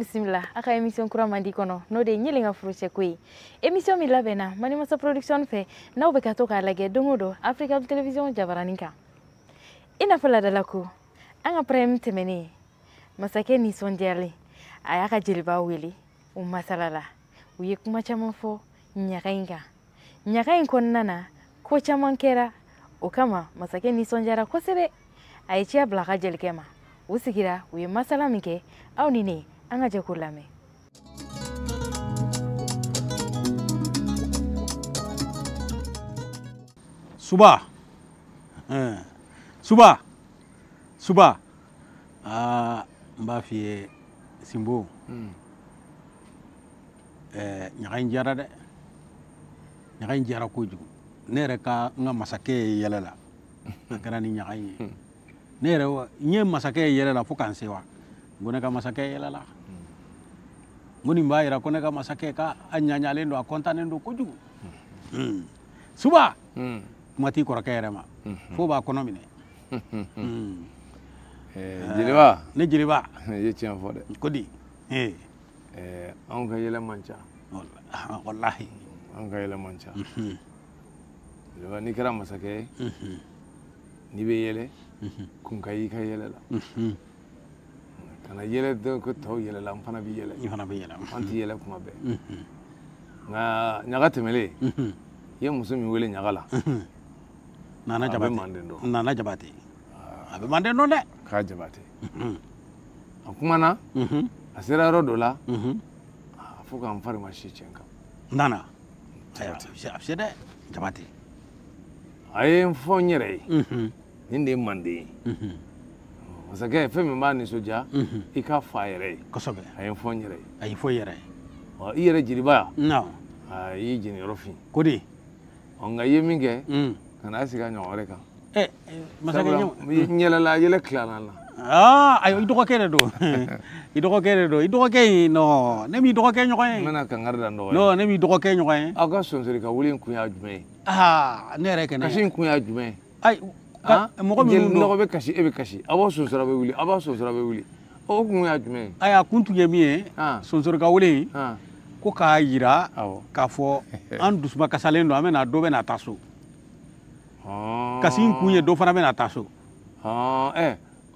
Bisimila a ka émission kura mandi kɔnɔ, n'o de ye Ɲele ka furucɛ ko ye. Émission min labɛnna Manimasa Production fɛ, n'aw bɛ ka to k'a lajɛ don o don Africa Télévision jabaranin kan. I n'a fɔ ladala ko an ka prime tɛmɛnen, masakɛ nisɔndiyalen a y'a ka jeliba wele, u masalala, u ye kuma caman fɔ ɲaga in kan. Ɲaga in kɔnɔna na, ko caman kɛra. O kama masakɛ nisɔndiyara kosɛbɛ, a ye ciya bila a ka jelikɛ ma. U sigira, u ye masala min kɛ, aw ni ne an ka jɛ k'o lamɛn. Suba, Suba, Suba, aa n b'a f'i ye Sinbo, ɲaga in diyara dɛ, ɲaga in diyara kojugu. Ne yɛrɛ ka n ka masakɛ ye yɛlɛ la, a kɛra ni ɲaga in ye. Ne yɛrɛ n ye masakɛ ye yɛlɛ la fo k'an se wa, n ko ne ka masakɛ yɛlɛ la, n ko nin b'a yira ko ne ka masakɛ ka a ɲaɲalen don, a kɔntannen don kojugu. Suba, kuma t'i kɔrɔkɛ yɛrɛ ma, fo b'a kɔnɔ minɛ. Jeliba, ne jeliba, i ye tiɲɛ fɔ dɛ. Ko di? Anw ka yɛlɛ man ca. Walahi, anw ka yɛlɛ man ca. Jeliba, n'i kɛra masakɛ ye, n'i bɛ yɛlɛ, kun ka y'i ka yɛlɛ la. Kana yɛlɛ dɔn ko tɔw yɛlɛla, n fana bɛ yɛlɛ. I fana bɛ yɛlɛ. An tɛ yɛlɛ kuma bɛɛ. Nka ɲaga tɛmɛlen, i ye muso min wele ɲaga la, Nana Jabate. A bɛ manden dɔn. Nana Jabate. A bɛ manden dɔn dɛ. K'a Jabate. A kumana, a sera yɔrɔ dɔ la, fo k'an fari ma si tiɲɛ kan. Nana. A bɛ se dɛ, Jabate. A ye n fɔ n yɛrɛ ye. Nin de ye manden ye. Masakɛ, fɛn min b'a nisɔndiya, i k'a fɔ a yɛrɛ ye. Kosɛbɛ. A ye n fɔ n yɛrɛ ye. A y'i fɔ i yɛrɛ ye. I yɛrɛ jeliba. Naamu. I y'i jeniyɔrɔ fin. Ko di? Nka i ye min kɛ, ka n'a sigi a ɲɔgɔn wɛrɛ kan. Masakɛ ɲɛ. N yɛlɛla, yɛlɛ tilala n na. Aa, ayiwa, i dɔgɔkɛ de don. I dɔgɔkɛ de don. I dɔgɔkɛ in, non, ne m'i dɔgɔkɛ ɲɔgɔn ye. N bɛna kangari da n dɔgɔ ye. Non, ne m'i dɔgɔkɛ ɲɔgɔn ye. Aw ka sonsori ka wuli in kun y'a jumɛn ye? Aa, ne yɛrɛ kɛnɛ. Kasi in kun y'a jumɛn ye? Ayi, mɔgɔ minnu don. Nɔgɔ bɛ kasi, e bɛ kasi. Aw b'aw sonsori, aw bɛ wuli. Aw b'aw sonsori, aw bɛ wuli. O kun y'a jumɛn ye? Ayi, a kun tun ye min ye, sonsori ka wuli in, ko k'a yira k'a fɔ an dusuma kasalen don, an bɛna dɔ bɛna taa so. Kasi in kun ye dɔ fana bɛna taa so.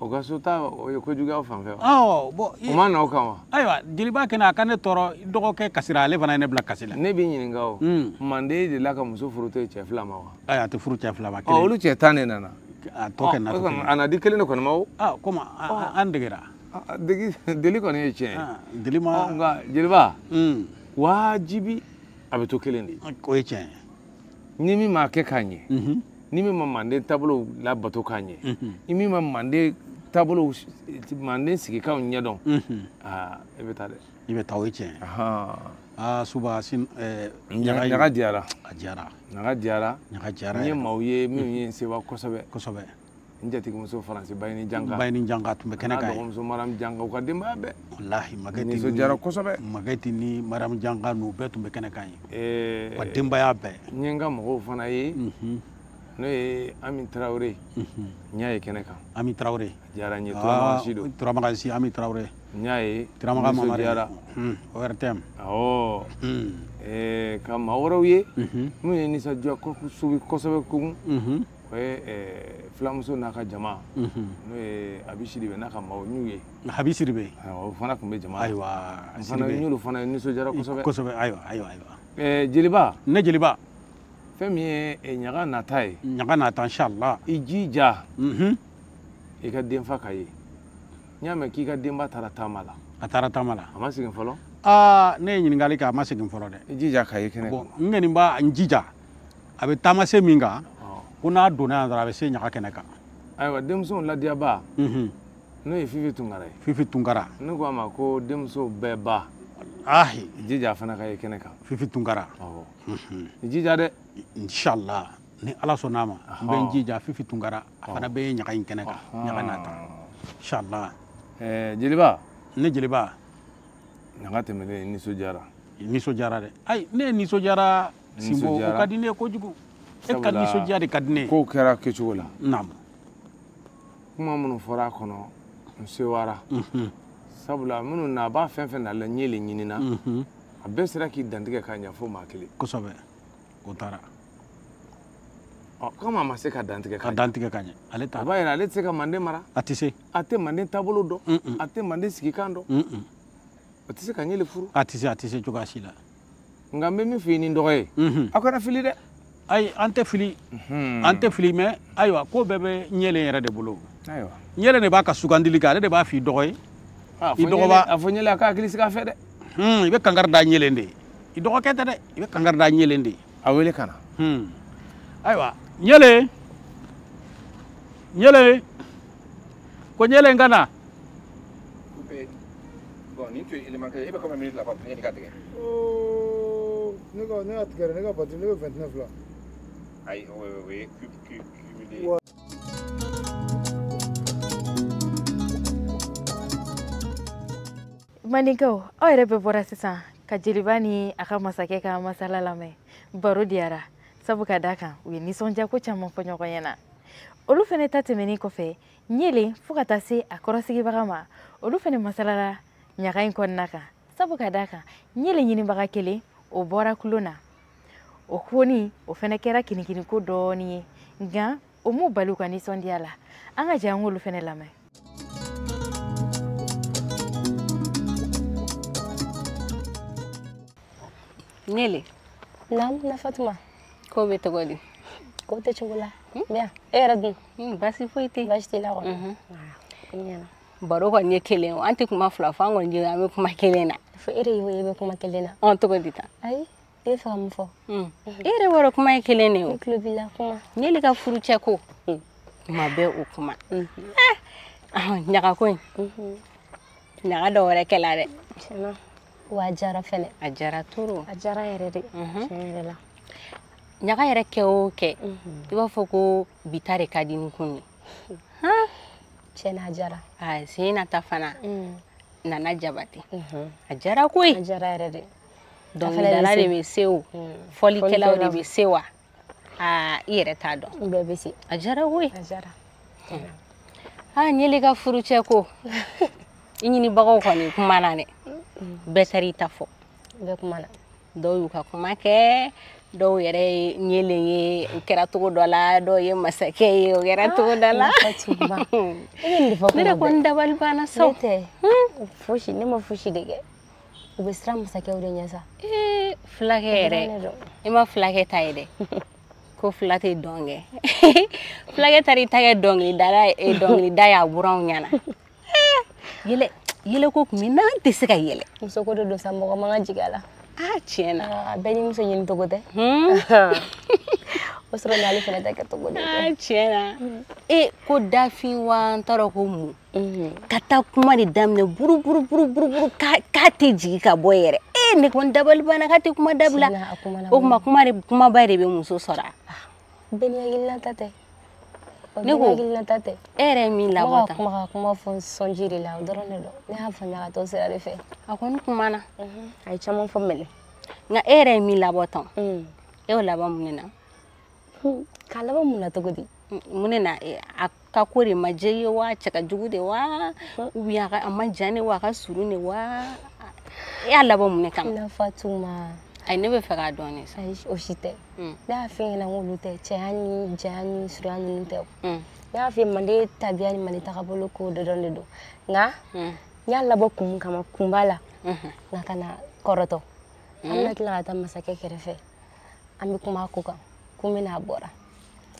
O ka so ta, o ye kojugu aw fan fɛ wa? Awɔ, bɔn. O ma na o kan wa? Ayiwa, jeliba kɛnɛ a ka ne tɔɔrɔ, dɔgɔkɛ kasira, ale fana ye ne bila kasi la. Ne b'i ɲininka o, Manden delila ka muso furu to yen cɛ fila ma wa? Ayi, a tɛ furu cɛ fila ma. Ɔ, olu cɛ 10 de nana. A tɔ kɛ na tɔ kelen. A na di kelen de kɔni ma o? Aa, komi an degera. Deli kɔni ye tiɲɛ ye. Deli ma. Nka jeliba, wajibi a bɛ to kelen de ye. O ye tiɲɛ ye. Ni min m'a kɛ k'a ɲɛ, ni min ma manden taabolo labato k'a ɲɛ, ni min ma manden taabolo, manden sigikanw ɲɛdɔn, aa, e bɛ taa dɛ. I bɛ taa, o ye tiɲɛ ye. Aa, Suba, sin ɲaga diyara. A diyara. Ɲaga diyara. Ɲaga diyara. N ye maaw ye minnu ye n sewa kosɛbɛ. Kosɛbɛ. N jatigimuso Faransi Bayini Janka. Bayini Janka tun bɛ kɛnɛ kan ye. N'a dɔgɔmuso Mariam Janka, u ka denbaya bɛɛ. Walahi, Magɛti nisɔndiyara kosɛbɛ. Magɛti ni Mariam Janka n'u bɛɛ tun bɛ kɛnɛ kan ye. U ka denbaya bɛɛ. N ye n ka mɔgɔw fana ye. N'o ye Ami Tarawele, n y'a ye kɛnɛ kan. Ami Tarawele. A diyara n ye, Turamagan si don. Turamagan si, Ami Tarawele. N y'a ye. Turamagan Mamari. Nisɔndiyara. ORTM. Awɔ. Ka maa wɛrɛw ye, minnu ye nisɔndiya kosɛbɛ kogun. O ye filamuso n'a ka jama, n'o ye Abi Sidibe n'a ka maaw, n y'u ye. Abi Sidibe. Awɔ, o fana tun bɛ jama la. Ayiwa, Sidibe. N y'olu fana ye, nisɔndiyara kosɛbɛ. Kosɛbɛ, ayiwa, ayiwa, ayiwa. Jeliba. Ne jeliba. Fɛn min ye ɲaga nata ye. Ɲaga nata, inshallah. I jija. I ka denfa ka ye. N y'a mɛn k'i ka denba taara taama la. A taara taama la. A ma segin fɔlɔ? Aa, ne ye ɲininkali kɛ, a ma segin fɔlɔ dɛ. I jija ka ye kɛnɛ kan. Bon, n kɔni b'a n jija. A bɛ taama se min kan, ko n'a donna yan dɔrɔn, a bɛ se ɲaga kɛnɛ kan. Ayiwa, denmusow ladiyaba. N'o ye Fifi Tunkara ye. Fifi Tunkara. Ne ko a ma ko denmuso bɛɛ ba. Walahi. I jija a fana ka ye kɛnɛ kan. Fifi Tunkara. Awɔ. I jija dɛ. Inshallah, ni Ala sɔnna a ma, n bɛ n jija Fifi Tunkara, a fana bɛ ɲaga in kɛnɛ kan, ɲaga nata. Inshallah. Jeliba. Ne jeliba. Ɲaga tɛmɛnen, nisɔndiyara. Nisɔndiyara dɛ. Ayi, ne nisɔndiyara Sinbo, o ka di ne ye kojugu. E ka nisɔndiya de ka di ne ye. Kow kɛra kɛcogo la. Naamu. Kuma minnu fɔra a kɔnɔ, n sewara. Sabula minnu na a b'a fɛn fɛn na la ɲɛlen ɲinina a bɛɛ sera k'i dantigɛ k'a ɲɛ fo maa kelen. Kosɛbɛ o taara. Ɔ komi a ma se ka dantigɛ ka dantigɛ ka ɲɛ ale t'a. A b'a yira ale tɛ se ka manden mara. A tɛ se. A tɛ manden taabolo dɔn. A tɛ manden sigikan dɔn. A tɛ se ka ɲɛlen furu. A tɛ se a tɛ se cogoya si la. Nka n bɛ min f'i ni dɔgɔ ye. Aw kana fili dɛ. Ayi an tɛ fili. An tɛ fili mɛ ayiwa ko bɛɛ bɛ ɲɛlen yɛrɛ de bolo. Ayiwa. Ɲɛlen de b'a ka sugandili kɛ ale de b'a f'i dɔgɔ ye. I dɔgɔ b'a a fɔ ɲɛlen a ka hakili sigi a fɛ dɛ. I bɛ kankari da ɲɛlen de ye. I dɔgɔkɛ tɛ dɛ i bɛ kankari da ɲɛlen de ye. A wele ka na. Ayiwa ɲɛlen ɲɛlen ko ɲɛlen ka na. Bon nin tun ye élément kelen ye e bɛ combien minutes la ban yanni ka tigɛ. Ne ka ne ka tigɛ ne ka batterie ne bɛ 29 la. Ayi o ye cumulé. Mandinkaw aw yɛrɛ bɛɛ bɔra sisan ka jeliba ni a ka masakɛ ka masala lamɛn baro diyara sabu ka d'a kan u ye nisɔndiya ko caman fɔ ɲɔgɔn ɲɛna olu fɛnɛ ta tɛmɛnen kɔfɛ ɲɛlen fo ka taa se a kɔrɔsigibaga ma olu fɛnɛ masalala ɲaga in kɔnɔna kan sabu ka d'a kan ɲɛlen ɲinibaga kelen o bɔra kulon na o koni o fɛnɛ kɛra kinikiniko dɔɔnin ye nka o m'u bali u ka nisɔndiya la an ka jɛ an k'olu fɛnɛ lamɛn. Nele. Naam, na Fatuma. Ko bɛ cogo di? Ko tɛ cogo la. Bien. E yɛrɛ dun? Baasi foyi tɛ. Baasi t'i la kɔni. Baro kɔni ye kelen o. An tɛ kuma fila fɔ an kɔni ye an bɛ kuma kelen na. Fo e de y'o ye e bɛ kuma kelen na. Ɔn cogo di tan? Ayi, i bɛ fɛ ka mun fɔ? E yɛrɛ b'a dɔn kuma ye kelen de o. Ne tulo b'i la kuma. Nele ka furucɛ ko. Kuma bɛɛ o kuma. Ɲaga ko in. Ɲaga dɔ wɛrɛ kɛla dɛ. Tiɲɛna. Wa a diyara fɛnɛ. A diyara trop. A diyara yɛrɛ de. Tiɲɛ yɛrɛ la. Ɲaga yɛrɛ kɛ o kɛ i b'a fɔ ko bi ta de ka di ni kun ye. Tiɲɛna a diyara. A sen na ta fana. Nana Jabate. A diyara koyi. A diyara yɛrɛ de. Dɔnkilidala de bɛ se o. Fɔlikɛlaw de bɛ se wa. Aa i yɛrɛ t'a dɔn. Bɛɛ bɛ se. A diyara koyi. A diyara. Aa Ɲele ka furucɛ ko. I ɲinibagaw kɔni kumana dɛ. Bɛɛ taara i ta fɔ. Bɛɛ kumana. Dɔw y'u ka kuma kɛ dɔw yɛrɛ ye ɲɛlen ye o kɛra cogo dɔ la dɔw ye masakɛ ye o kɛra cogo dɔ la. Ne yɛrɛ kɔni dabali banna sa. Ne tɛ fosi ne ma fosi de kɛ u bɛ siran masakɛw de ɲɛ sa. Ee fulakɛ yɛrɛ i ma fulakɛ ta ye dɛ ko fula tɛ dɔn kɛ fulakɛ taara i ta kɛ dɔnkilida ye a buranw ɲɛna. Yɛlɛ yɛlɛ ko kun bɛ n'an tɛ se ka yɛlɛ. Muso ko de don sa mɔgɔ man ka jigin a la. Ah tiɲɛ na. Bɛɛ ni muso ɲini cogo tɛ. O sɔrɔ n'ale fana ta kɛ cogo de. Ah tiɲɛ na. E ko dafin wa n t'a dɔn ko mun. Ka taa kuma de daminɛ buru buru buru buru buru k'a tɛ jigin ka bɔ yɛrɛ. E ne kɔni dabali banna k'a tɛ kuma dabila. O tuma kuma de kumaba de bɛ muso sɔrɔ. Bɛɛ ni hakilinata tɛ. Ne ko e yɛrɛ ye min labɔ tan. Kuma ka kuma fɔ sɔnji de la o dɔrɔn de don ne y'a faamuya ka t'o sira de fɛ. A kɔni kumana. A ye caman fɔ mɛnɛ. Nka e yɛrɛ ye min labɔ tan. E y'o laban mun de na? K'a laban mun na cogo di? Mun de na a ka ko de ma diya i ye wa cɛ ka jugu de wa ou bien a ma jan de wa a ka surun de wa e y'a labɔ mun de kama? Na Fatuma. Ayi ne bɛ fɛ k'a dɔn de sa. Ayi o si tɛ. Ne y'a f'i ɲɛna k'olu tɛ cɛya ni janya ni surunya ninnu tɛ o. Ne y'a f'i ye manden tabiya ni manden tagabolo ko dɔ dɔrɔn de don nka n y'a labɔ kun min kama kun b'a la nka ka na kɔrɔtɔ. An bɛna tila ka taa masakɛ kɛrɛfɛ an bɛ kuma a ko kan kun min n'a bɔra. N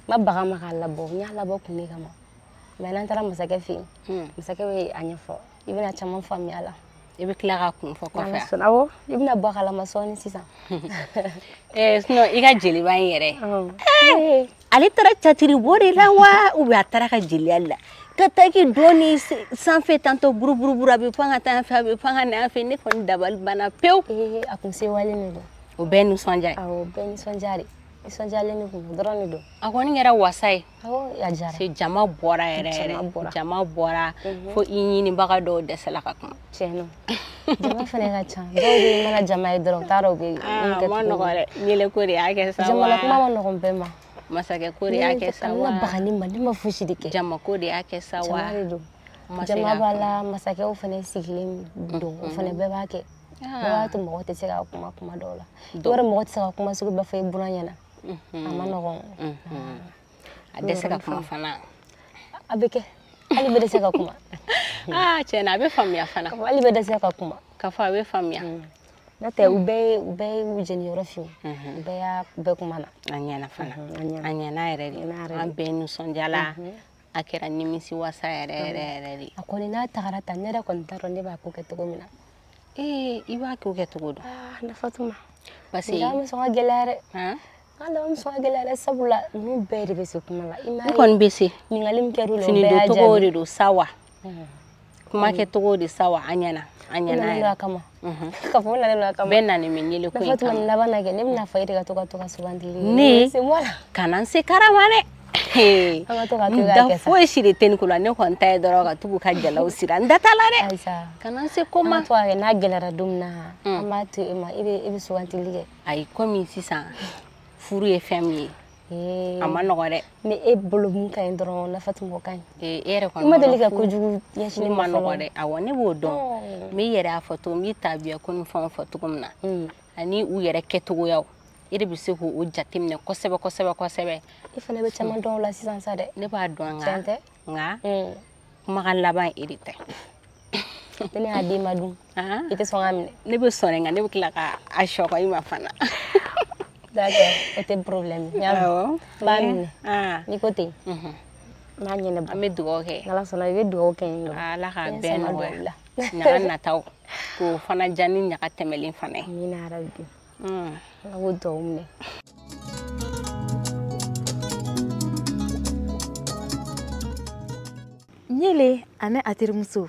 ma baga ma k'a labɔ n y'a labɔ kun de kama mɛ n'an taara masakɛ fɛ yen masakɛ bɛ a ɲɛfɔ i bɛna caman faamuya a la. I bɛ tila ka kun fɔ kɔfɛ. Awɔ i bɛna bɔ a kalama sɔɔni sisan. Sinon i ka jeliba in yɛrɛ. Ale taara catiri bɔ de la wa ou bien a taara ka jeliya la ka taa k'i dɔɔni sanfɛ tantɔ buruburuburu a bɛ pan ka taa yan fɛ a bɛ pan ka na yan fɛ ne kɔni dabali banna pewu. A kun sewalen de don. O bɛɛ nisɔndiya ye. Awɔ o bɛɛ nisɔndiya de. Nisɔndiyalen de kun dɔrɔn de don. A kɔni kɛra wasa ye. Awɔ a diyara. Se jama bɔra yɛrɛ yɛrɛ. Jama bɔra fo i ɲinibaga dɔw dɛsɛla ka kuma. Tiɲɛ don. Jama fana ka ca. Dɔw bɛ yen mana jama ye dɔrɔn u t'a dɔn u bɛ min kɛ A ma nɔgɔn dɛ. Ɲɛlɛko de y'a kɛ sa wa. Jamana kuma ma nɔgɔn bɛɛ ma. Masakɛ ko de y'a kɛ sa wa. Ne ma baga ne ma ne ma fosi de kɛ. Jama ko de y'a kɛ sa wa. Jama de don. Jama b'a la, masakɛw fana sigilen don, o fana bɛɛ b'a kɛ. Bɛɛ b'a to mɔgɔ tɛ se ka kuma kuma dɔw la. Yɔrɔ mɔgɔ tɛ se ka kuma sugu bɛɛ fɔ i buran ɲɛna. A ma nɔgɔn. A dɛsɛ ka kuma fana. A bɛ kɛ. Hali bɛ dɛsɛ ka kuma. Ah, tiɲɛ na a bɛ faamuya fana. Hali bɛ dɛsɛ ka kuma. K'a fɔ a bɛ faamuya. N'o tɛ u bɛɛ y'u jeniyɔrɔ fin. U bɛɛ y'a bɛɛ kuma na. A ɲɛna fana. A ɲɛna yɛrɛ de. An bɛɛ nisɔndiyala. A kɛra nimisi wasa yɛrɛ yɛrɛ yɛrɛ de. A kɔni n'a tagara tan, ne yɛrɛ kɔni t'a dɔn ne b'a ko kɛ cogo min na. Ee, i b'a ko kɛ cogo dɔn. Ah, ne Fatuma. Parce que. Nka an bɛ sɔn ka gɛlɛya dɛ. An bɛ sɔn ka gɛlɛya dɛ, sabula ninnu bɛɛ de bɛ se kuma la. I kɔni bɛ se. Ɲininkali min kɛra u la, o bɛɛ y'a jaabi. Fini don cogo de don sa wa. Kuma kɛcogo de sa wa, an ɲɛna. A ɲɛna yɛrɛ. A kama. Ka fɔ nalen don a kama. Bɛɛ nalen bɛ ɲele ko in kama. Fatuma, nin laban na kɛ, ne bɛna fɔ e de ka to ka sugandili. Ne kana n se karama dɛ. An ka to ka to da foyi si de tɛ nin ko la, ne kɔni ta ye dɔrɔn ka tugu ka jalaw sira n da t'a la dɛ. Ayisa. Kana n se ko ma. An ka to ka kɛ, n'a gɛlɛyara don min na, an b'a to e ma, e bɛ sugandili kɛ. Ayi, komi sisan furu ye fɛn min ye. A ma nɔgɔ dɛ. Ni e bolo mun ka ɲi dɔrɔn, na Fatuma o ka ɲi. E yɛrɛ kɔni. I ma deli ka kojugu ɲɛsin ne ma fɔlɔ. Ma nɔgɔ dɛ. Awɔ, ne b'o dɔn. N b'i yɛrɛ y'a fɔ cogo min, n b'i tabiya ko ni fɛnw fɔ cogo min na. Ani u yɛrɛ kɛcogoyaw. E de bɛ se k'o jateminɛ kosɛbɛ kosɛbɛ kosɛbɛ. I fana bɛ caman dɔn o la sisan sa dɛ. Ne b'a dɔn nka. Tiɲɛ tɛ? Nka kumakan laban e de ta ye. Ne y'a d'e ma dun. I tɛ sɔn k'a minɛ. Ne bɛ sɔn nka ne bɛ tila ka a sɔgɔ i ma fana. D'accord, o tɛ problème ye. Awɔ. N b'a minɛ. N'i ko ten. N b'a ɲɛnabɔ. An bɛ dugawu kɛ. N'Ala sɔnna i bɛ dugawu kɛ yen nɔ. Ala k'a bɛɛ nɔgɔya. Ɲaga nataw k'o fana diya ni ɲaga tɛmɛlen fana ye. Amina yarabi. Ala k'o dugawu minɛ. Ɲele ani a terimuso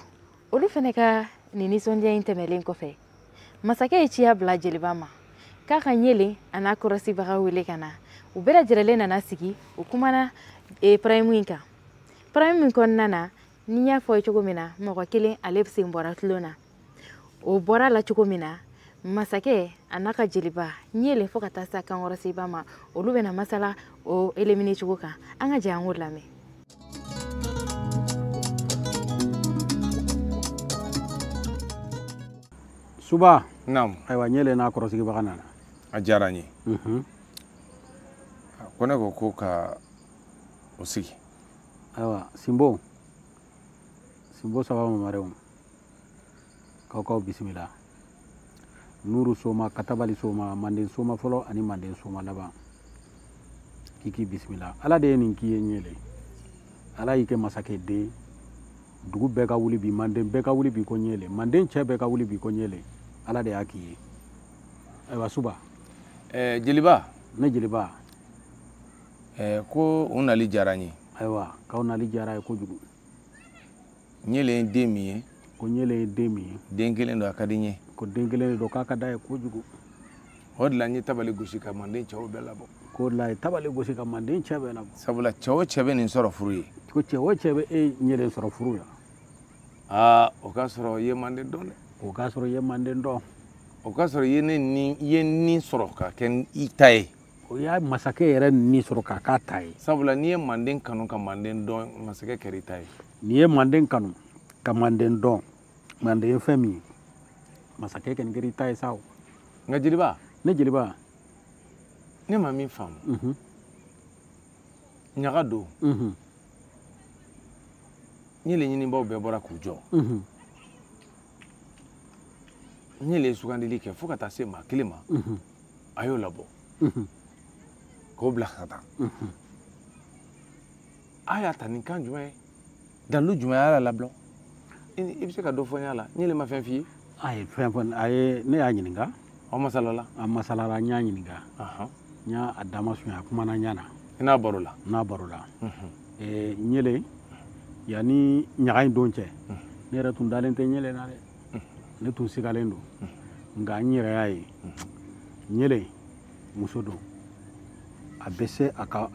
olu fana ka nin nisɔndiya in tɛmɛlen kɔfɛ, masakɛ ye ciya bila jeliba ma k'a ka Ɲele a n'a kɔrɔsibaga wele ka na. U bɛɛ lajɛlen nana sigi, u kumana prime in kan. Prime min kɔnɔna na, ni n y'a fɔ ye cogo min na, mɔgɔ kelen ale sen bɔra tulon na. O bɔra la cogo min na, masakɛ a n'a ka jeliba Ɲele fo ka taa se kankɔrɔsiba ma, olu bɛna masala o éliminer cogo kan. An ka jɛ an k'o lamɛn. Suba. Naamu. Ayiwa, Ɲele n'a kɔrɔsigibaga nana. A diyara n ye. Ko ne ko ka o sigi. Ayiwa, Sinbo. Sinbo saba mamarew. K'aw bisimila. Nuru soma, Katabali soma, Manden soma fɔlɔ ani Manden soma laban. K'i k'i bisimila. Ala de ye nin k'i ye Ɲele. Ala y'i kɛ masakɛ den. Dugu bɛɛ ka wuli bi, Manden bɛɛ ka wuli bi ko Ɲele. Manden cɛ bɛɛ ka wuli bi ko Ɲele. Ala de y'a k'i ye. Ayiwa Suba. Jeliba. Ne jeliba. Ko u nali diyara n ye. Ayiwa, k'aw nali diyara ye kojugu. Ɲele ye den min ye. Ko Ɲele ye den min ye. Den kelen don, a ka di n ye. Ko den kelen don, k'a ka d'a ye kojugu. O de la n ye tabali gosi ka Manden cɛw bɛɛ labɔ. K'o de la ye tabali gosi ka Manden cɛ bɛɛ labɔ. Sabula cɛ o cɛ bɛ nin sɔrɔ furu ye. Ko cɛ o cɛ bɛ e Ɲele sɔrɔ furu la. Aa, o k'a sɔrɔ i ye Manden dɔn dɛ. O k'a sɔrɔ i ye Manden dɔn. O k'a sɔrɔ i ye ne ni i ye nin sɔrɔ ka kɛ i ta ye. O y'a masakɛ yɛrɛ ni sɔrɔ k'a k'a ta ye. Sabula n'i ye Manden kanu ka Manden dɔn, masakɛ kɛra i ta ye. N'i ye Manden kanu ka Manden dɔn, Manden ye fɛn min ye, masakɛ kɔni kɛra i ta ye sa o. Nka jeliba. Ne jeliba. Ne ma min faamu. Ɲaga don. Ɲele ɲinibaw bɛɛ bɔra k'u jɔ. Ɲele ye sugandili kɛ fo ka taa se maa kelen ma. A y'o labɔ. K'o bila ka taa. A y'a ta ni kan jumɛn ye? Dalilu jumɛn y'a labila? I bɛ se ka dɔ fɔ n ɲ'a la? Ɲele ma fɛn f'i ye? A ye fɛn fɔ, a ye, ne y'a ɲininka. Aw masalala? A masalala, n y'a ɲininka. N y'a dama sunya, a kumana n ɲa na. I n'a baro la? N n'a baro la. Ɲele, yanni ɲaga in don cɛ, ne yɛrɛ tun dalen tɛ Ɲele na dɛ. Ne tun sigalen don. Nka n yɛrɛ y'a ye. Ɲele, muso don. A bɛ se a ka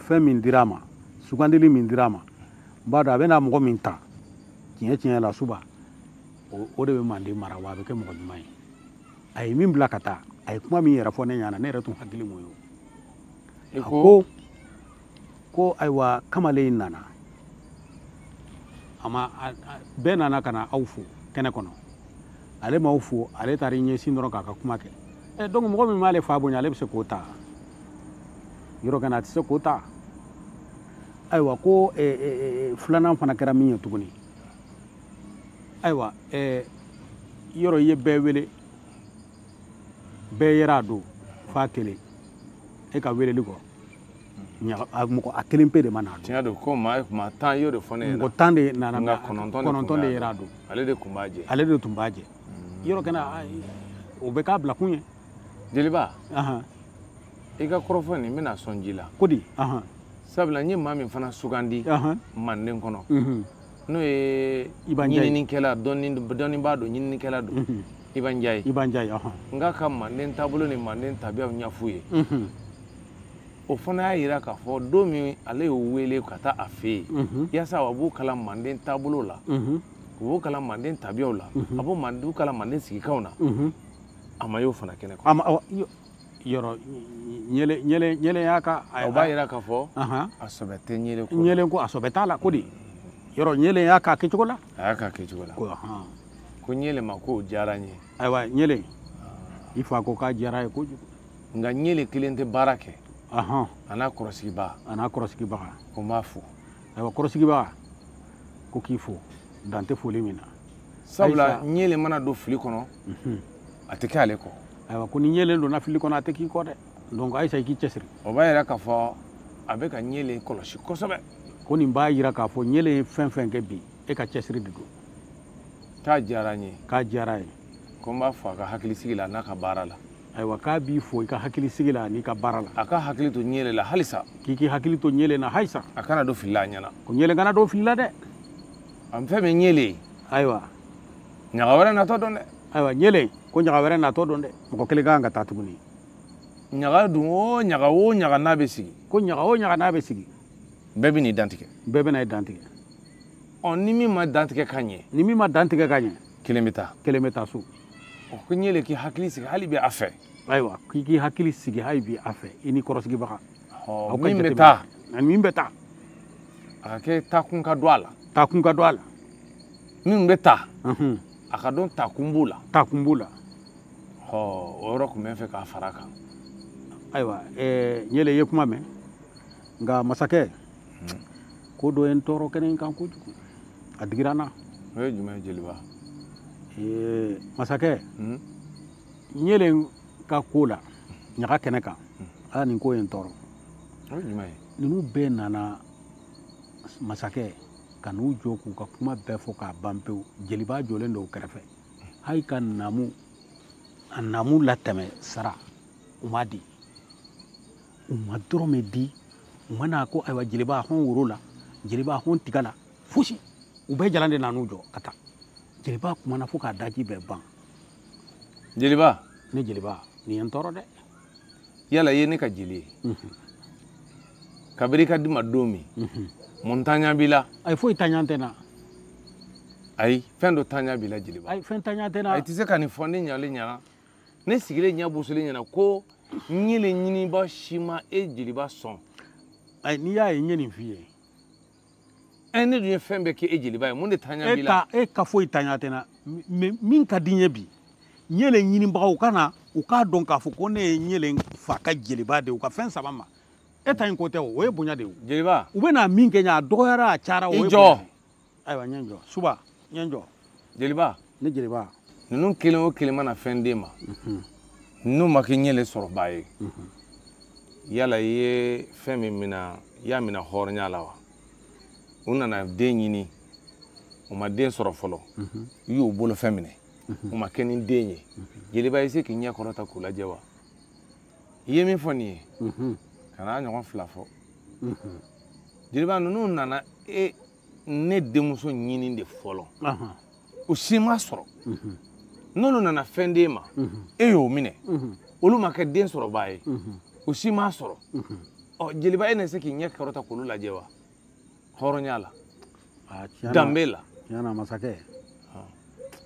fɛn min dira a ma, sugandili min dira a ma, n b'a dɔn a bɛna mɔgɔ min ta tiɲɛ tiɲɛ la Suba, o de bɛ Manden mara, wa a bɛ kɛ mɔgɔ ɲuman ye. A ye min bila ka taa, a ye kuma min yɛrɛ fɔ ne ɲɛna, ne yɛrɛ tun hakili m'o ye. A ko ayiwa, kamalen in nana, A ma bɛɛ nana ka na aw fo kɛnɛ kɔnɔ, ale m'aw fo, ale taara i ɲɛsin dɔrɔn k'a ka kuma kɛ. Donc mɔgɔ min m'ale fa bonya, ale bɛ se k'o ta yɔrɔ kana, a tɛ se k'o ta. Ayiwa, ko filanan fana kɛra min ye tuguni, ayiwa, yɔrɔ i ye bɛɛ wele, bɛɛ yɛrɛ a don f'a kelen, e ka weleli kɔ mɔgɔ a kelen pe de ma na don. Tiɲɛ don, ko maa 10 y'o de fɔ ne ɲɛna. Mɔgɔ 10 de nana, nka 9 de yɛrɛ a don. Ale de tun b'a jɛ. Ale de tun b'a jɛ. Yɔrɔ kɛnɛ o bɛ k'a bila kun ye. Jeliba, i ka kɔrɔfɔ nin n bɛna sɔn ji la. Ko di? Sabula n ye maa min fana sugandi manden kɔnɔ, n'o ye ɲininikɛla, dɔnnibaa don, ɲininikɛla don, Iba Ndiaye. Iba Ndiaye. N k'a ka manden taabolo ni manden tabiyaw ɲɛf'u ye. O fana y'a yira k'a fɔ don min ale y'o wele ka taa a fɛ yen, yaasa a b'u kalan manden taabolo la, u b'u kalan manden tabiyaw la, a b'u manden kalan manden sigikanw na, a ma y'o fana kɛnɛ kɔnɔ. Yɔrɔ ɲɛlɛ y'a ka. O b'a yira k'a fɔ a sɔbɛ tɛ ɲɛlɛ ko. Ɲɛlɛ ko a sɔbɛ t'a la ko di. Yɔrɔ ɲɛlɛ y'a k'a kɛcogo la. A y'a k'a kɛcogo la. Ko ɲɛlɛ ma k'o diyara n ye. Ayiwa ɲɛlɛ, i fa ko k'a diyara ye kojugu. Nka ɲɛlɛ kelen tɛ baara kɛ. A n'a kɔrɔsigibaga. A n'a kɔrɔsigibaga. Ko n b'a fo. Ayiwa, kɔrɔsigibaga ko k'i fo, dan tɛ foli min na. Sabula ɲɛlɛ mana don fili kɔnɔ, a tɛ kɛ ale kɔ. Ayiwa, ko ni ɲɛlɛ donna fili kɔnɔ, a tɛ k'i kɔ dɛ. Donc Ayisa, i k'i cɛsiri. O b'a yira k'a fɔ a bɛ ka ɲɛlɛ kɔlɔsi kosɛbɛ. Ko nin b'a yira k'a fɔ ɲɛlɛ ye fɛn fɛn kɛ bi, e ka cɛsiri de don. K'a diyara n ye. K'a diyara ye. Ko n b'a fo a ka hakilisigi la n'a ka baara la. Ayiwa, k'a b'i fo i ka hakilisigi la n'i ka baara la. A ka hakili to ɲɛlɛ la halisa. K'i k'i hakili to ɲɛlɛ na halisa. A kana don fili la a ɲɛna. Ko ɲɛlɛ kana don fili la dɛ. A fɛn min ɲɛlɛ ye. Ayiwa. Ɲaga wɛrɛ natɔ dɔn dɛ. Ayiwa, ɲɛlɛ ko ɲaga wɛrɛ natɔ dɔn dɛ. Mɔgɔ kelen ka kan ka taa tuguni. Ɲaga dun o ɲaga o ɲaga n'a bɛ sigi. Ko ɲaga o ɲaga n'a bɛ sigi. Bɛɛ bɛ n'i dantigɛ. Bɛɛ bɛ n'i dantigɛ. Ɔ, ni min ma dantigɛ ka ɲɛ. Ni min ma dantigɛ ka ɲɛ. Kelen bɛ taa. Kelen bɛ taa so. O ko ɲɛlɛ k'i hakili sigi hali bi a fɛ. Ayiwa, k'i k'i hakili sigi hali bi a fɛ, i ni kɔrɔsigibaga. Ɔ, min bɛ taa. Min bɛ taa. A ka kɛ taakun ka don a la. Taakun ka don a la. Min bɛ taa. A ka dɔn taakun b'o la. Taakun b'o la. Ɔ, o yɔrɔ tun bɛ n fɛ k'a fara a kan. Ayiwa, ɲɛlɛ i ye kuma mɛn, nka masakɛ, ko dɔ ye n tɔɔrɔ kɛnɛ in kan kojugu, a digira n na. O ye jumɛn ye jeliba? Masakɛ, ɲɛlɛ ka ko la ɲaga kɛnɛ kan, ala nin ko ye n tɔɔrɔ. O ye jumɛn ye? Ninnu bɛɛ nana masakɛ ka n'u jɔ k'u ka kuma bɛɛ fɔ k'a ban pewu. Jeliba jɔlen don o kɛrɛfɛ, hali ka naamu, a naamu latɛmɛ sara u ma di, u ma dɔrɔmɛ di, u ma n'a ko ayiwa jeliba hɔn woro la, jeliba hɔn tiga la, fosi. U bɛɛ jalan de nan'u jɔ ka taa. Jeliba kumana fo k'a daji bɛɛ ban. Jeliba. Ne jeliba, nin ye n tɔɔrɔ dɛ. Yala i ye ne ka jeli ye. Kabiri i ka di ma don min, mun taɲa b'i la? Ayi, foyi taɲa tɛ n na. Ayi, fɛn dɔ taɲa b'i la jeliba. Ayi, fɛn taɲa tɛ n na. Ayi, i tɛ se ka nin fɔ ne ɲalen ɲɛna. Ne sigilen ɲɛ bosilen ɲɛna ko ɲɛlɛ ɲiniba si ma e jeliba sɔn. Ayi, n'i y'a ye n ye nin f'i ye. Ne dun ye fɛn bɛɛ kɛ e jeliba ye, mun de taɲa b'i la? E ka foyi taɲa tɛ n na. Mais min ka di n ye bi, ɲɛlɛ ɲinibagaw ka na u k'a dɔn k'a fɔ ko ne ye ɲɛlɛ fa ka jeliba de ye, u ka fɛn saba ma. E ta in ko tɛ o, o ye bonya de ye. Jeliba. U bɛ na min kɛ n ye, a dɔgɔyara, a cayara, o ye. I jɔ. Ayiwa, n ye n jɔ. Suba, n ye n jɔ. Jeliba. Ne jeliba. Ninnu kelen o kelen mana fɛn d'e ma, n'u ma kɛ ɲɛlɛ sɔrɔbaa ye, yala i ye fɛn min minɛ, i y'a minɛ hɔrɔnya la wa? U nana den ɲini, u ma den sɔrɔ fɔlɔ, i y'u bolo fɛn minɛ, u ma kɛ ni den ye. Jeliba, i se k'i ɲɛ kɔrɔta k'u lajɛ wa? I ye min fɔ nin ye, ka n'a ɲɔgɔn fila fɔ. Jeliba, ninnu nana e ne denmuso ɲini de fɔlɔ, u si ma sɔrɔ. N'olu nana fɛn d'e ma, e y'o minɛ, olu ma kɛ den sɔrɔbaa ye, u si ma sɔrɔ. Ɔ, jeliba, e na se k'i ɲɛ kɔrɔta k'olu lajɛ wa? Hɔrɔnya la, danbe la. Tiɲɛ na masakɛ,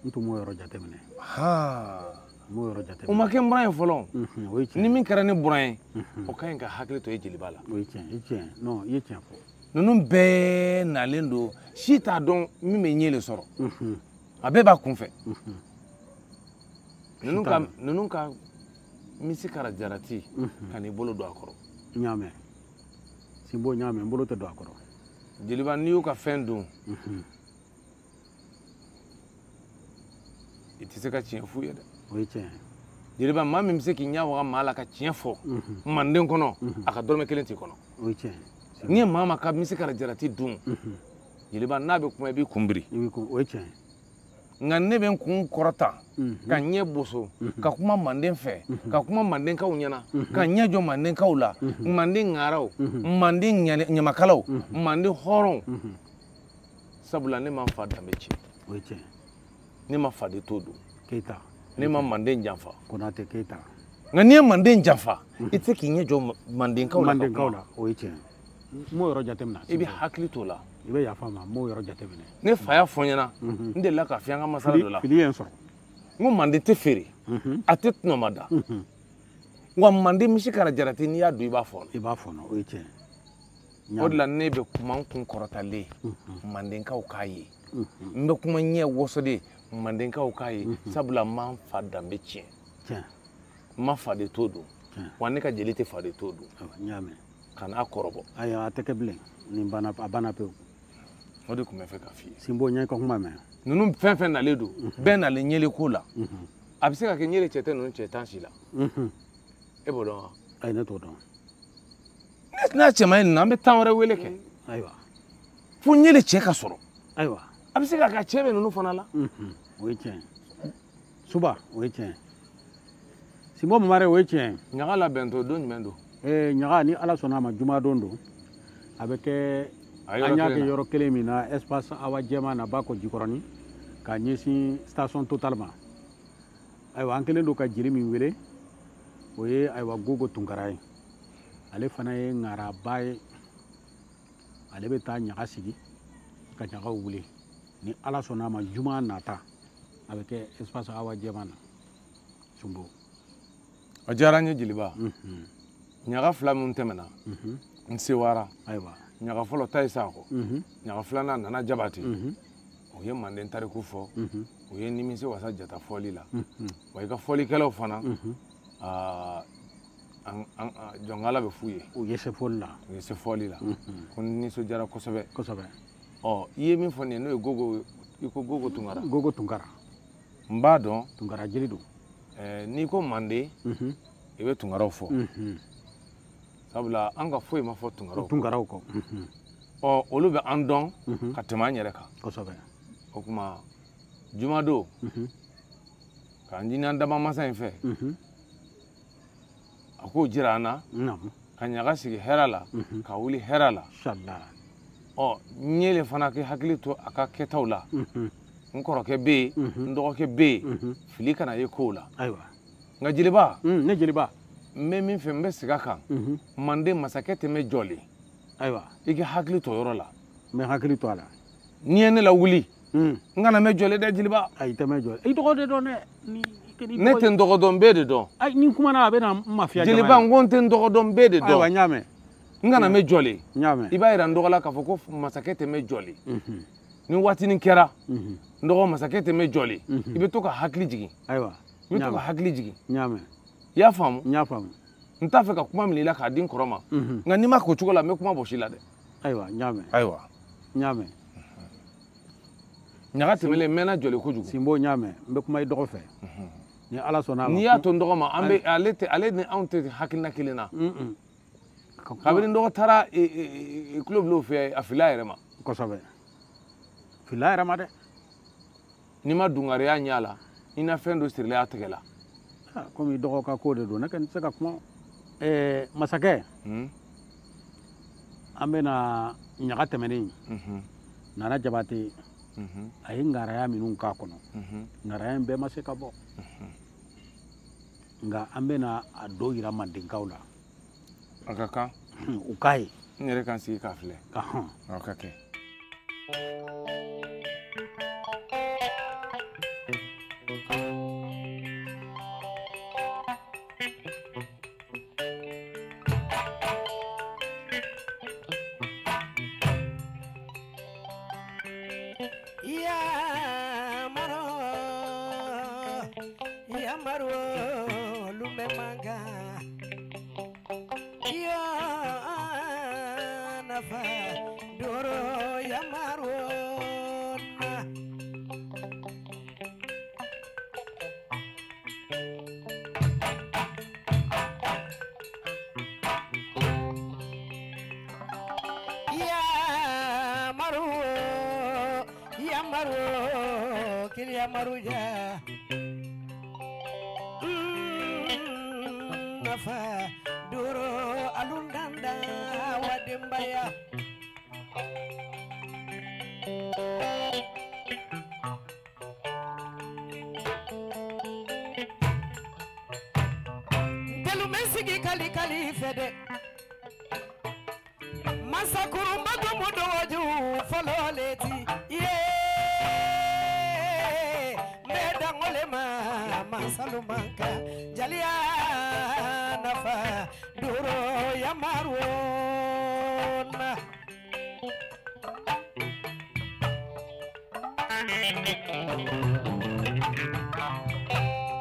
n tun m'o yɔrɔ jateminɛ. N m'o yɔrɔ jateminɛ. O ma kɛ n buran ye fɔlɔ. Ni min kɛra ne buran ye, o ka ɲi ka hakili to e jeliba la. O ye tiɲɛ, i tiɲɛ. Non, i ye tiɲɛ fɔ. Ninnu bɛɛ nalen don, si t'a dɔn min bɛ ɲɛ le sɔrɔ. A bɛɛ b'a kun fɛ. Ninnu ka misi kara jarati ka n'i bolo don a kɔrɔ. N y'a mɛn. Sinbo n y'a mɛn, n bolo tɛ don a kɔrɔ. Jeliba, n'i y'u ka fɛn dun, i tɛ se ka tiɲɛ f'u ye dɛ. O ye tiɲɛ ye. Jeliba, maa min bɛ se k'i ɲɛ waga maa la ka tiɲɛ fɔ manden kɔnɔ, a ka dɔrɔmɛ kelen t'i kɔnɔ. O ye tiɲɛ ye. N'i ye maa ma ka misi kara jarati dun, jeliba, n'a bɛ kuma i b'i kun biri. O ye tiɲɛ ye. Nka ne bɛ n kun kɔrɔta ka ɲɛ boso ka kuma manden fɛ, ka kuma mandenkaw ɲɛna, ka ɲɛ jɔ mandenkaw la, manden ŋaraw, manden ɲamakalaw, manden hɔrɔnw. Sabula ne ma n fa danbe tiɲɛ. O ye tiɲɛ. Ne ma faden to dun. Keyita. Ne ma manden janfa. Konate Keyita. Nka n'i ye manden janfa, i tɛ se k'i ɲɛ jɔ mandenkaw la. Mandenkaw la, o ye tiɲɛ. N m'o yɔrɔ jateminɛ. I bɛ hakili t'o la. I bɛ yafa n ma, n m'o yɔrɔ jateminɛ. Ne fa y'a fɔ n ɲɛna, n delila k'a f'i an ka masala dɔ la. Fili ye n sɔrɔ. N ko manden tɛ feere, a tɛ tɔnɔma da. Wa manden misi kara jarati, n'i y'a dun i b'a fɔɔnɔ. I b'a fɔɔnɔ, o ye tiɲɛ ye. O de la ne bɛ kuma n kun kɔrɔtalen, mandenkaw k'a ye. N bɛ kuma ɲɛ wɔsɔlen, mandenkaw k'a ye. Sabula n ma n fa danbe tiɲɛ. Tiɲɛ. N ma faden to dun. Wa ne ka jeli tɛ faden to dun. N y'a mɛn. Kan'a kɔrɔbɔ. Ayi, a tɛ kɛ bilen. Nin banna, a banna pewu. O de tun bɛ fɛ k'a f'i ye. Sinbo, n ye ka kuma mɛn. Ninnu fɛn fɛn nalen don, bɛɛ nalen ɲɛle ko la. A bɛ se ka kɛ ɲɛle cɛ tɛ ninnu cɛ tan si la. E b'o dɔn wa? Ayi, ne t'o dɔn. N'a cɛman ye ninnu, an bɛ tan wɛrɛ wele kɛ. Ayiwa. Fo ɲɛle cɛ ka sɔrɔ. Ayiwa. A bɛ se ka kɛ cɛ bɛ ninnu fana la. O ye tiɲɛ ye. Suba, o ye tiɲɛ ye. Sinbo Mamare, o ye tiɲɛ ye. Ɲaga labɛntɔ don jumɛn don? Ɲaga, ni Ala sɔnna a ma, jumadon don. A bɛ kɛ an y'a kɛ yɔrɔ kelen min na, espace Awa Jɛman na, Bako Jikɔrɔni, ka ɲɛsin station Total ma. Ayiwa, an kɛlen don ka jeli min wele, o ye ayiwa Gogo Tunkara ye. Ale fana ye ŋaraba ye. Ale bɛ taa ɲaga sigi ka ɲagaw wuli. Ni Ala sɔnna a ma, juma nata a bɛ kɛ espace Awa Jɛman na. Sunbo. A diyara n ye jeliba. Ɲaga fila min tɛmɛna, n sewara. Ayiwa. Ɲaga fɔlɔ ta ye Sakɔ. Ɲaga filanan Nana Jabate. O ye manden tariku fɔ. O ye nimisi wasa jata fɔli la. Wa i ka fɔlikɛlaw fana, jɔnkala bɛ f'u ye. U ye se fɔli la. U ye se fɔli la. Ko n nisɔndiyara kosɛbɛ. Kosɛbɛ. Ɔ, i ye min fɔ nin ye, n'o ye Gogo, i ko Gogo Tunkara. Gogo Tunkara. N b'a dɔn. Tunkara jeli don. N'i ko manden, i bɛ Tunkaraw fɔ. Sabula an ka foyi ma fɔ Tunkaraw. Tunkaraw kɔ. Ɔ, olu bɛ an dɔn ka tɛmɛ an yɛrɛ kan. Kosɛbɛ. O tuma jumadon, k'an ɲini an daba masa in fɛ, a k'o jira an na, ka ɲaga sigi hɛrɛ la, ka wuli hɛrɛ la. Inshallah. Ɔ, ɲɛle fana k'i hakili to a ka kɛtaw la. N kɔrɔkɛ bɛ yen, n dɔgɔkɛ bɛ yen, fili kana ye kow la. Ayiwa. Nka jeliba. Ne jeliba. N bɛ min fɛ, n bɛ segin a kan. Manden masakɛ tɛ mɛn jɔlen. Ayiwa. I k'i hakili to yɔrɔ la. N bɛ hakili to a la. N'i ye ne lawuli, n kana mɛn jɔlen dɛ jeliba. Ayi, i tɛ mɛn jɔlen. I dɔgɔ de dɔn dɛ. Ne tɛ n dɔgɔ dɔn, n bɛɛ de dɔn. Ayi, ni n kumana a bɛ na n mafiya. Jeliba, n ko n tɛ n dɔgɔ dɔn, n bɛɛ de dɔn. Ayiwa, n y'a mɛn. N kana mɛn jɔlen. N y'a mɛn. I b'a yira n dɔgɔ la k'a fɔ ko masakɛ tɛ mɛn jɔlen. Ni waatinin kɛra, n dɔgɔ masakɛ tɛ mɛn jɔlen. I bɛ to ka hakili jigin. Ayiwa. I bɛ to ka hakili jigin. N y'a mɛn. I y'a faamu? N y'a faamu. N t'a fɛ ka kuma minɛ i la k'a di n kɔrɔ ma. Nka n'i ma k'o cogo la, n bɛ kuma bɔsi i la dɛ. Ayiwa, n y'a mɛn. Ayiwa. N y'a mɛn. Ɲaga tɛmɛlen, n mɛnna jɔlen kojugu. Sinbo, n y'a mɛn. N bɛ kuma i dɔgɔ fɛ. Ni Ala sɔnna a ma. N'i y'a to n dɔgɔ ma, an bɛ ale tɛ, ale ni anw tɛ hakilina kelen na. Kabini n dɔgɔ taara tulo bil'o fɛ, a filila a yɛrɛ ma. Kosɛbɛ. Filila a yɛrɛ ma dɛ. N'i ma dungariya ɲɛ a la, i na fɛn dɔ sirilen a tɛgɛ la. Komi i dɔgɔ ka ko de don, ne kɔni tɛ se ka kuma. Masakɛ. An bɛna ɲaga tɛmɛnen. Nana Jabate. A ye ŋaraya minnu k'a kɔnɔ. Ŋaraya in bɛɛ ma se ka bɔ. Nka an bɛna a dɔw yira mandenkaw la. A ka kan. U k'a ye. N yɛrɛ ka n sigi k'a filɛ. A ka kɛ. Ya maro ya maro lume manga ya nafa doro ya maro na. Ya maro ya maro kili ya maruja nafa doro alundanda wadembaya. Sigi kali kali fede masakurumba gomodo waju folo leti ye meda ngolema masalumanka jalia nafa duro ya marwona.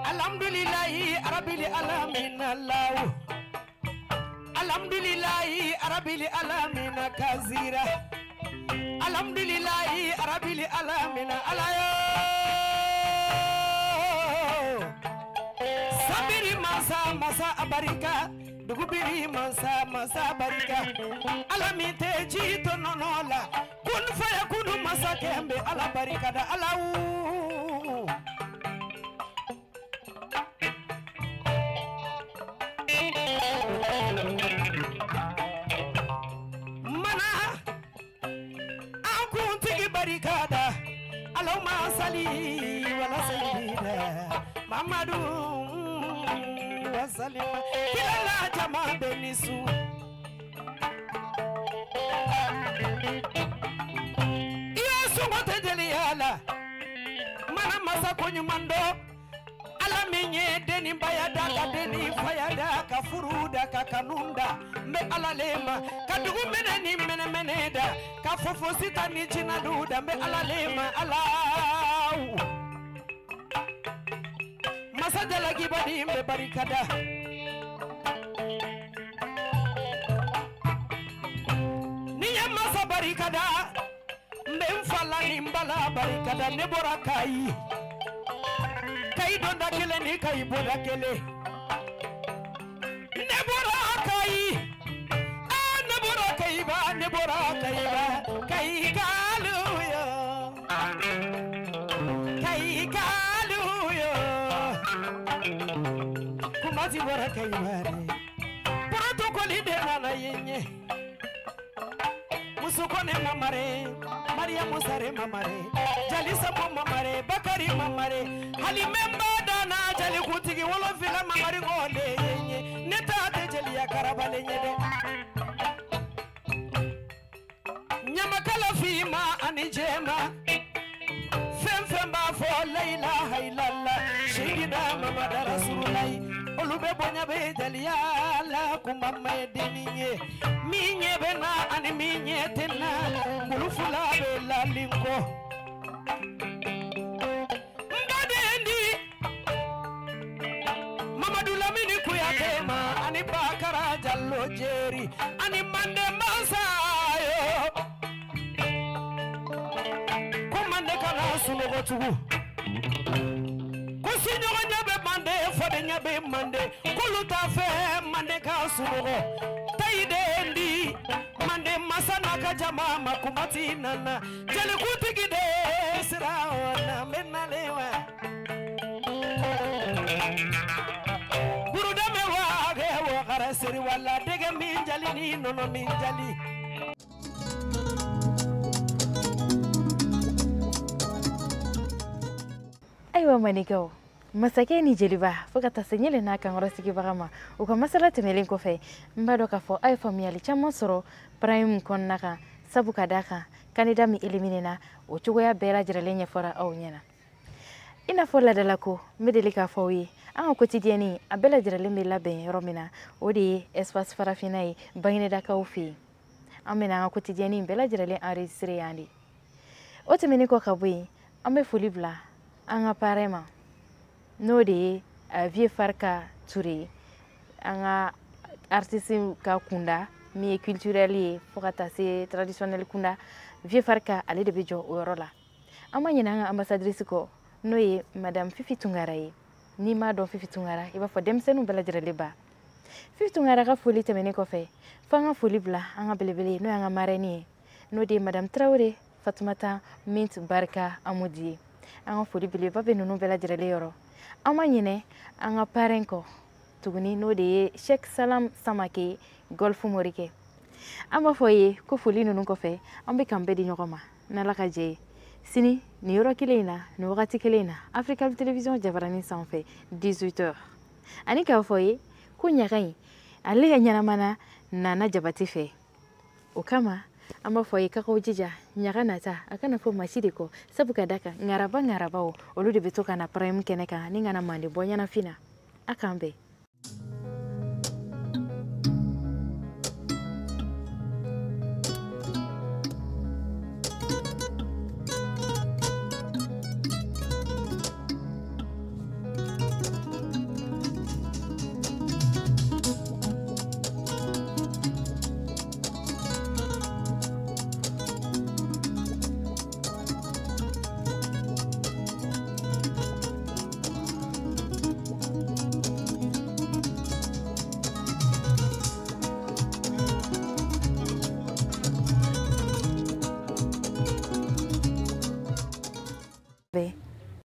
Alhamdulillahi rabbil alamin Allah. Alhamdulillahi rabbil alamin kazira. Alhamdulillahi rabbil alamin Allah. Sabiri masa masa abarika dugubiri masa masa barika. Alamite jito nonola kun faya kunu masa kembe ala barika da Allah. Mana akuntigi barikada Allahumma salli wala sayyidina Muhammadu wa sallim kila jama benisu. Iyo sungo tejeliala mana masa konyumando ala minye deni bayada ka deni fayada ka furuda ka kanunda mbe ala lema ka dugu mene ni mene mene da ka fofo sita ni jinaduda mbe ala lema alau masajala gibadi mbe barikada. Niye masa barikada mbe mfala ni mbala barikada ne bora kai kai donda kele ni kai boda kele ne bora kai a ne bora kai ba ne bora kai ba kai kalu yo kai kalu yo kumati bora kai ba protocol de nana yenye musukone mamare Mariamu sare mamare Jalisa mo mamare Bakari mamare Halimemba dana jali kutigi wolo fila mamari ngole yenye neta te jeli ya karabale nyede nyamakala fima ani jema fem fem ba fo la ilaha illallah shigida mamada rasulullah olube bonya be jaliya la kumama deninye minye bena ani minye tena kulufula be la linko mbadendi Mamadou Lamini Kuyatema ani Bakara Jallo Jeri ani Mande Masayo kumande kana sunogo tugu kusinyogo nyabe mande fode nyabe mande kuluta fe mande ka sunogo taidendi mande masana ka jama makumati nana jeli kutigi de siraona menalewa burudame waage wakara siri wala dege min jali ni nono min jali. Ayiwa manikaw masakɛ ni jeliba fo ka taa se ɲɛlɛ n'a kankɔrɔ sigibaga ma u ka masala tɛmɛlen kɔfɛ n b'a dɔn k'a fɔ aw ye faamuyali caman sɔrɔ prime kɔnɔna kan sabu ka d'a kan candidat min éliminé na o cogoya bɛɛ lajɛlen ɲɛfɔra aw ɲɛna. I n'a fɔ ladalako n bɛ deli k'a fɔ aw ye an ka quotidien a bɛɛ lajɛlen bɛ labɛn yɔrɔ min na o de ye espace farafinna ye Baginedakaw fɛ yen. An bɛna an ka quotidien bɛɛ lajɛlen enregistré yan de. O tɛmɛnen kɔ ka bɔ yen, an bɛ foli bila an ka parrain ma, n'o de ye Vieux Farka Touré ye, an ka artiste ka kunda min ye culturel ye fo ka taa se traditionnel kunda. Vieux Farka ale de bɛ jɔ o yɔrɔ la. An ma ɲinɛ an ka ambassadrice kɔ, n'o ye madame Fifi Tunkara ye. N'i m'a dɔn Fifi Tunkara, i b'a fɔ denmisɛnninw bɛɛ lajɛlen ba. Fifi Tunkara ka foli tɛmɛnen kɔfɛ, f'an ka foli bila an ka belebele, n'o y'an ka marraine ye, n'o de ye madame Traoré Fatumata Mint Barika Amudi ye. An ka foli belebeleba bɛ ninnu bɛɛ lajɛlen yɔrɔ. An ma ɲinɛ an ka parrain kɔ tuguni, n'o de ye Cheikh Salam Samake Golf Morikɛ. An b'a fɔ ye ko foli ninnu kɔfɛ, an bɛ k'an bɛɛ di ɲɔgɔn ma n'Ala ka jɛ ye sini nin yɔrɔ kelen in na, nin wagati kelen in na, Africa Télévision jabaranin sanfɛ 18h. Ani k'a fɔ ye ko ɲaga in ale ka ɲɛnamana nana Jabate fɛ, o kama an b'a fɔ ye k'aw jija ɲaga nata a kana fɔ maa si de kɔ, sabu ka da kan ŋaraba ŋarabaw olu de bɛ to ka na prime kɛnɛ kan ni kana mande bɔ ɲɛnafin na. A k'an bɛn.